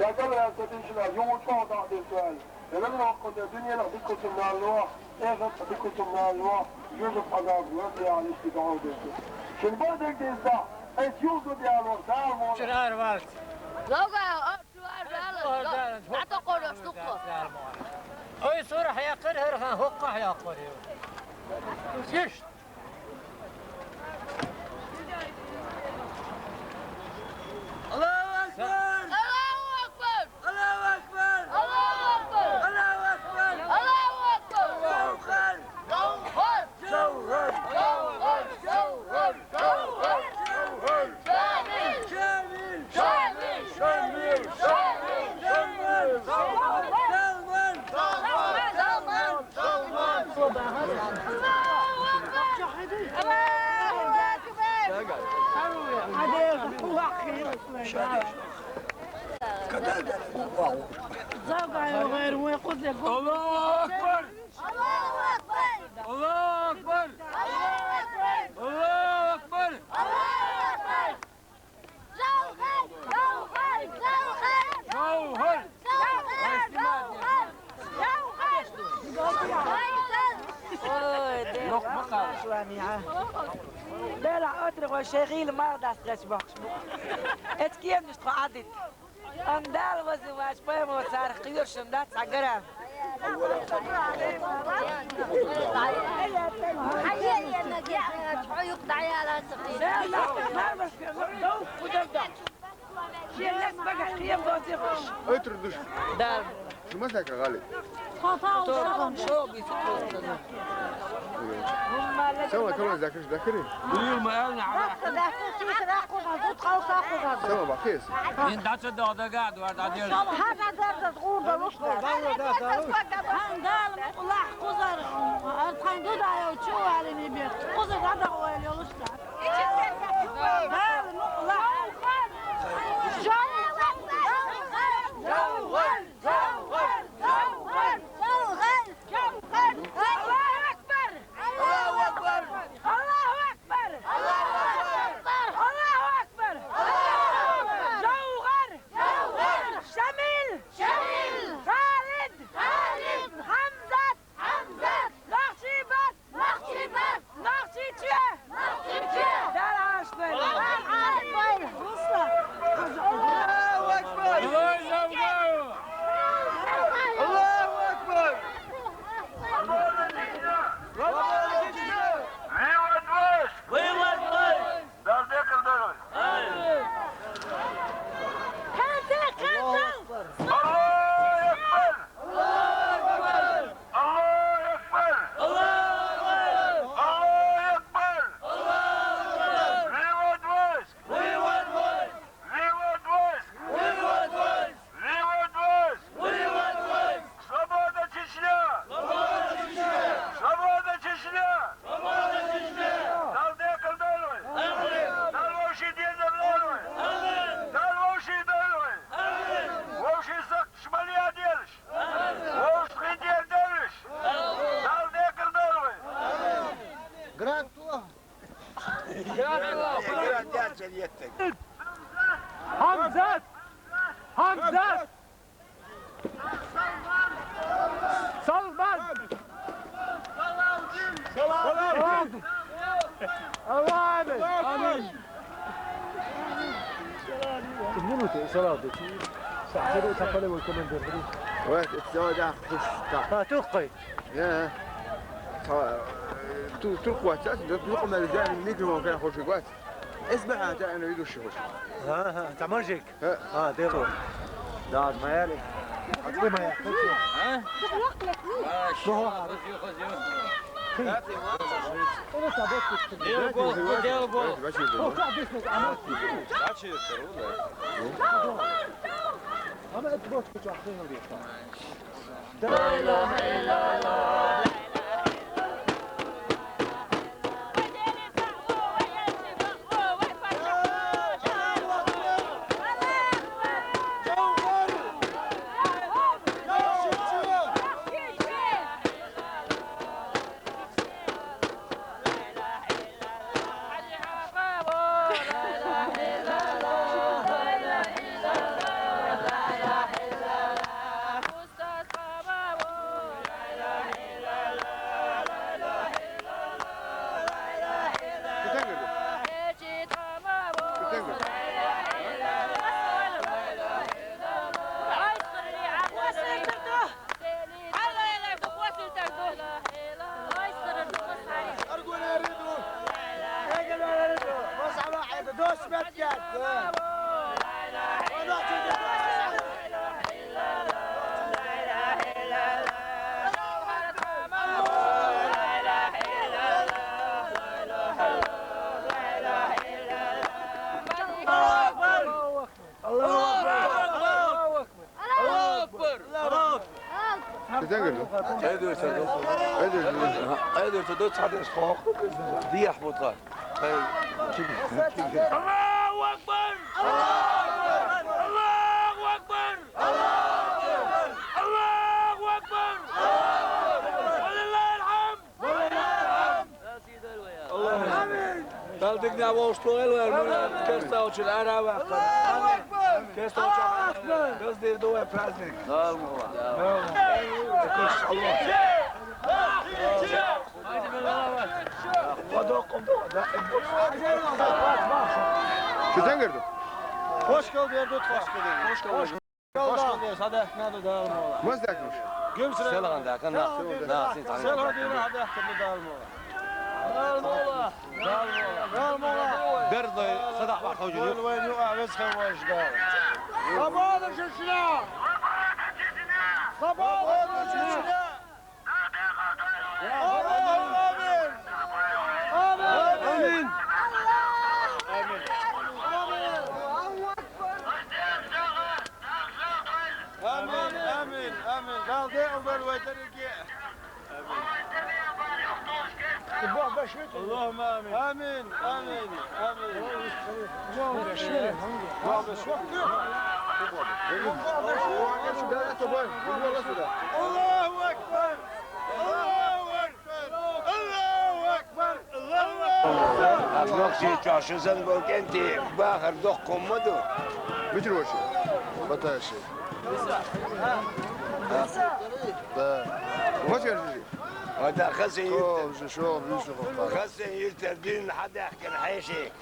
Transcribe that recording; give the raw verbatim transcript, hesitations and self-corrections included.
Ядал вясадин шуна, югъу чӀоагӀа дагь диртур. Элан вахъхъа дунъяла диккутун налва, эхират диккутун налва, юзуп азаб ва зиялис дигагьу диртур. Шин бадег дезда, эс юзу диялва, дармон. Чурар валт. Лавга, а, чурар валт. Чурар валт. Тата къораш лукъо. Ой, сурах якъир гьархан, хукъах якъир ю. Иш. Аллагьу акбар! Аллагьу акбар! Аллагьу акбар! Аллагьу акбар! Аллагьу акбар! Аллагьу акбар! Аллагьу акбар! Жавгьар! Жавгьар! Жавгьар! Жавгьар! Жавгьар! Жавгьар! Шамил! Шамил! Шамил! Шамил! Шамил! Шамил! Шамил! Шамил! Аллагьу акбар! Аллагьу акбар! Аллагьу акбар! Аллагьу акбар! Жавгьар! Жавгьар! Жавгьар! Жавгьар! Жавгьар! Ой, Дела, Дела, отрыгъой шегъил мар даст гъеч бахш. Эцкием дишт хо адит. Андал вази вач поймо цар хъюршун да цагара. Ойтур душ. Дал. Шуматлака гъали. Сама, сама, закрыш, закры. Сама, бахис. Ин дача дагъда гад вард адил. Гьада дарда гъурба лушта. Гьанда мукьла хъузар. Артхан дуда ю чу алими бе. Хъузар гьада гъойл лушта. Дал мукьла. Жавгьар! Жавгьар! Жавгьар! Жавгьар! Жавгьар! Аллагьу акбар! Аллагьу акбар! Аллагьу акбар! Аллагьу акбар! Аллагьу акбар! Аллагьу акбар! Жавгьар! Жавгьар! Шамил! Шамил! Халид! Халид! Гьамзат! Гьамзат! Нахчибат! Нахчибат! Нахчиче! Нахчиче! Дала ашбай! Аллагьу акбар! Аллагьу акбар! Аллагьу акбар! Вывод войск! Вывод войск! Далде кылдыргъыз! Калде калдал! Аллагьу акбар! Аллагьу акбар! Аллагьу акбар! Аллагьу акбар! Аллагьу акбар! Вывод войск! Вывод войск! Вывод войск! Вывод войск! Вывод войск! Вывод войск! Свобода Чечня! Свобода Чечня! Свобода Чечня! Свобода Чечня! Далде кылдыргъыз! Амин! Дал вовши дезерлервай! Амин! Дал вовши дервай! Амин! Вовши сакъ шмали аделш! Амин! Вовши дердервиш! Амин! Далде кылдыргъыз! Амин! Грант! Грант! Грант! Грант! Грант! Грант! Грант! Грант! Грант! Грант! Грант! Грант! Грант! Салман! Салавдин! Салавдин! Амин! Амин! Минуты, Салавдин. Сахири тапале вой командир. Вай, это всё, да, пусть так. А, тухкъай. Я. Та-, ту-, турк ватсас, да, турк мал жан микрофон кан хоши ватс. Эс бе ата ана виду ши хош. Ага, тамажик. Ха. А, дево. Да, маяли. Атли мая. А? Шо? Дево, дево. Бачи, да. Ана эт бот ку чахтын. Къайдерса ду? Къайдерса ду? Къайдерса ду, цхьа деш хьо. Дехьа бутха. Аллаху акбар! Аллаху акбар! Аллаху акбар! Ва лиллахил хьамд! Дала диканехь вовшахтохийла вай, муьлхха керста волчун ара а ваьккхина. Керста волчохь газдийр ду вай праздник. Дала мукъ лахь. Шу цхьаьнгара ду? Хошкал дер ду тхо. Хошкал дер. Хошкал дер, схьадаьхкина ду Дала мукъ лахь. Маса даьхкина уьш? Гуьмсара. Селхана даьхкина, нах, нах, син цхьаьна. Селхана дийнахь даьхкина ду Дала мукъ лахь. Дала мукъ лахь. Дала мукъ лахь. Дала мукъ лахь. Берзой садахь бахьа хьожа ю. Вайн юкъахь веза хила везаш Дала. Свобода Чечня! Свобода Чечня! Амин! Амин! Амин! Амин, амин, амин. Дала декъал дойла вай дерриге. Амин. Амин, амин, амин. Аллаху акбар! Аллаху акбар! Аллаху акбар! Аллаху акбар! Нохчийчохь шу санна болу кӀентий бахар доккха хӀума ма ду. Мичара вара шу? Баташи. Да. Мачара жижи? Ва да, Хасен юьртара. Шо, шо, вуьйцу хӀокху. Хасен юьртара дуьйна хьадаьхкина хьеший.